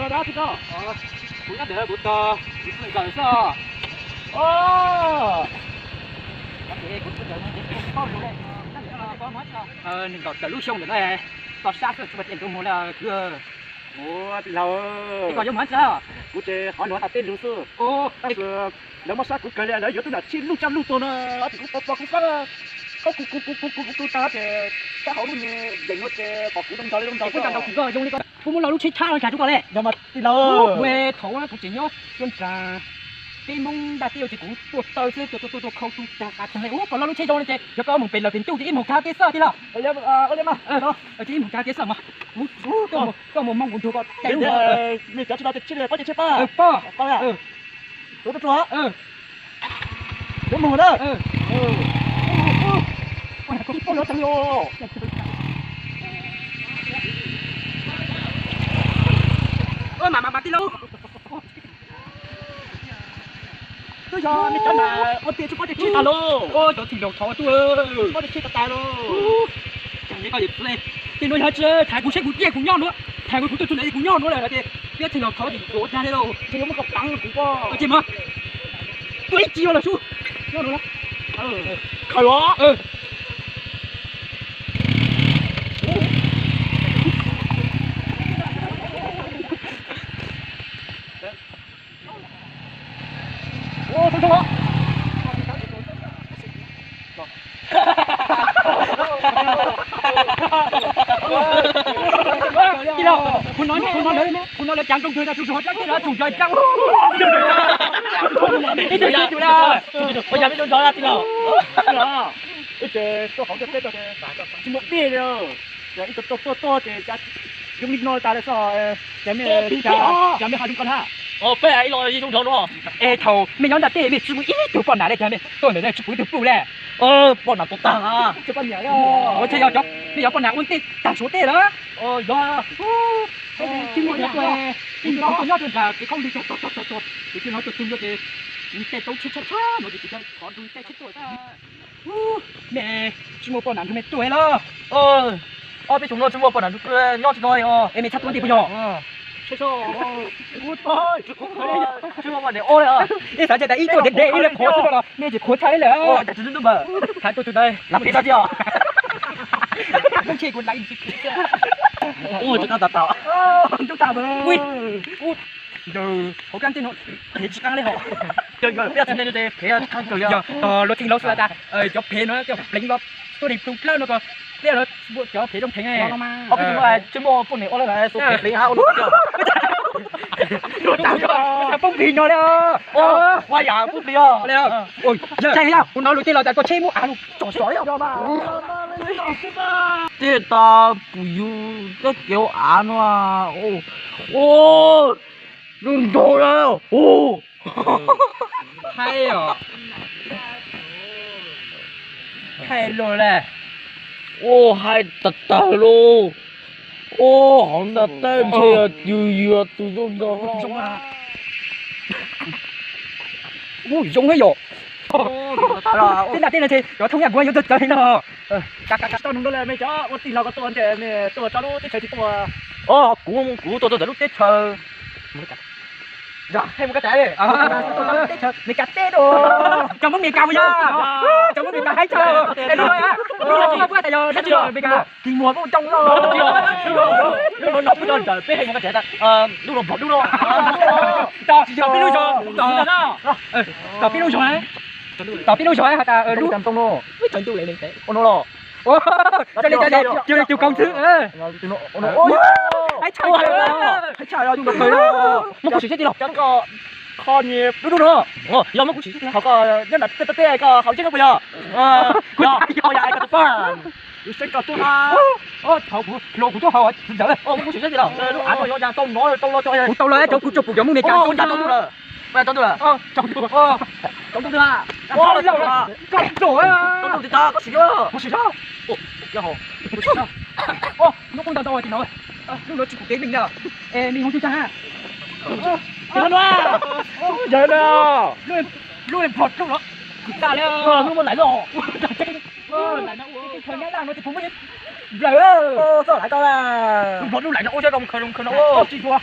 Kuv nyob ntawm kuv tos kuv txij nkawm xwb. Nees nkaum tawm lub xyoo ntawm no, toj sab xwb tsis muaj tiaj nrov mus li kwv. Ua tij laug, koj yuav mus txog, kuv ces qhov nuav tas tej lug xwb. Tab sis lawv muab sab kuv kawg li, lawv yuav tub nam tsheb luj tsaj luj tuag no, ces kuv pov pov kuv fab, kuv kuv kuv kuv kuv kuv tag ces sab hauv lub me yeem no ces pom kuv zoo nraug li zoo nraug. Kuv muab lo lub tsheb tshab no tsa rau koj le. Yog mas tij laug, kuv thaum kuv tseem nyob tuaj nram peb Hmoob ntaj teb ces kuv tuaj taw xwb, tuaj tuaj tuaj khau tu tag qas tag le. Ua koj lo lub tsheb zoo li ces yog koj mus pem lawm pem ntuj ces ib mus kag tej xwb tij laug. Ces ib mus kag tej xwb mas kuv koj mus moo kuv nrug koj cais lub me cov tsis tau tsheb li, pab cais tsheb pab. Pab, pab, tuaj tuaj, yuav mus na. Ib pab yuav tag li os. Mas mas mas tij laug, twb yog nej cov na, ua tias tsis pab cais tsheb tag lauj, cov txim laus thov tuaj, pab cais tsheb tas tas lauj. Cas koj yawm txiv, tej no yog tsis thaiv kuv seb kuv ciaj kuv nyob nuav, thaiv kuv kuv tuaj txug ntawd kuv nyob nuav lawm ces peb txhia los thov ces kuv ua tag li lauj. Ces yuav muab koj pab kuv koj ces mas tuaj ib tsis los sub nyob nuav. Khaws os. Tij laug, kuv hnov lawv, kuv hnov lawv cav nroo kawg, tsuas tsum tsum tsum tsum tsum tsum. Ua cas peb tuaj nrov tij laug? Wb ces tuaj hauv ntiaj teb tsis muaj dej li, ces ib tug tuaj tuaj tuaj ces zoo li no tas lawm xwb, ces mej cas mej ho zoo ko na. Peb ib los zoo nrov no. Es thaum mej nyob nram tej mej tsis muaj ib tug poj nam li, cas mej tuaj ntawm no tsis pom ib tug pluj li? Poj nam tuag tag. Ua cas yog cov, mej yog poj nam ua ntej tag suav tej lawm? Yog. Tsis muaj, tuaj nyob rau nram kev khaub lig tag tag tag tag, ces tij laug tuaj txug no ces tej rau tsheb tshab tshab no ces kuv cia li thov nrug tej tsheb tuaj. Mej tsis muaj poj nam nrug mej tuaj los? Ob peb xyoos no tsis muaj poj nam nrug nyob tsis no. Es mej txhaj tuaj ntej puas yog? Ib xav cas tas ib tuaj dev dev ib le qhuav xwb no los mej tsis qhuav tshaj li lawm. Thaum tuaj txug ntawd lam peb tag tsis os. Lub ntshe kuv laiv tsis phem xwb. Ntub tag. Ntub tag. Ntawm hauv kab ntej no phem tsis qab li hos. Yog luag txheej laus xwb tas cov phem no coj pleev los tuaj neeg ploog plawg no ko, peb cov phem zoo phem. Tsis muaj poj niam ua lawm, phem pleev hab ua poob plig no li. Ua yam poob plig os. Kuv hnov lus tej los tas koj tsheb muab av lug tsom sov. Tej tas kuv yug tej kev av no. Ua zoo nraug li. Haib os. Haib luaj li. Ua haib tag tag lauj. Ua hauv ntaj teb ntshe yog yus yog tus zoo nraug. Ua zoo heev yom. Tej ntaj teb no ces cov thoob yam kuv yuav txawv txawv li no. Tsis tau nug dua li, mej cov ua tij laug ko tuaj ntes mej tuaj txog lub teb chaws tsis tuaj. Kuv, kuv tuaj txog ntawm lub teb chaws Amelikas teb. Amelikas teb, cov Hmoob Amelikas puas yog? Cov Hmoob Amelikas haib tshaj. Es lub no, lub no tsis muaj puab tas yog dab tsi los Amelikas. Kis muag kuj coob loj. Lub no peb hais Amelikas tas, lub no nplog dub no. Tom peb lub zog, tom peb lub zog, tom peb lub zog has tas lub, lub tsaus ntuj li. Ua li cas ces cia li tus kaus ntxhw. Haib tshaj, haib tshaj. Muab kuv sim seb tij laug, kho nyias dub dub no. Yog muab kuv sim seb tij laug, koj nyob nram tej tej koj haus zeb no puas yog? Yog, yog, koj tus paj. Kuv seb koj tub ha. Thaum kuv hluas kuv tub haus txawv txawv. Muab kuv sim seb tij laug, lub av no yuav cas tau nov tau lo tso. Kuv tau lo cov kuv tso pum cov Hmoob Amelikas tau ntuj lawm. Tau ntuj lawm. Tau ntuj lawm. Koj ntuj, koj sim, koj sim. Lub qub ntau ntau tim no, lub no tsis pum kev meej na. Es mej hu twg tag? Yog na, lub nplog dub los kwv tag li. Lub no lais loj. Lais no ua teb chaws Nyab Laj no ces kuv muab nplawm. Lub nplog dub lais no ua zeb zoo khaws zoo khaws no. Tsis tuag.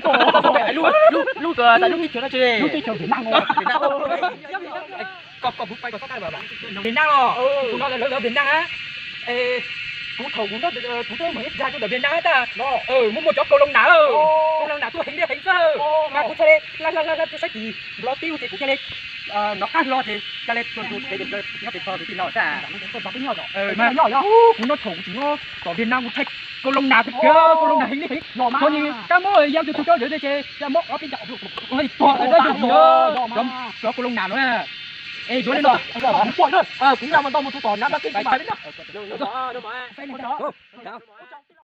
Lub, lub, lub, lub teb chaws no tsis, lub teb chaws Việt Nam, Việt Nam. Koj, koj mus pais koj txhob qab, Việt Nam los, kuv no lawv Việt Nam na. Kuv thaum kuv nyob, kuv twb mus ib dag rau ntawm Việt Nam tas, muaj muaj cov Kau Loo Nam, Kau Loo Nam tuaj heev li heev xwb. Mas kuv thiaj li laj laj laj laj tuaj saib tim Nplog teb ces kuv thiaj li nov qab hlo ces ca le tuaj tus pem nyob pem tog tus tij laug xwb. Mas kuv nyob thaum kuv tseem nyob tom Việt Nam kuv thaij Kau Loo Nam tiag, Kau Loo Nam heev li heev. Thaum nws kab mob yau tus tus cov ntawd ces kab mob ob peb ncauj, tuag cov Kau Loo Nam no na. Es yuav li no, kuv nyob mas ntau mus tus tom nab nab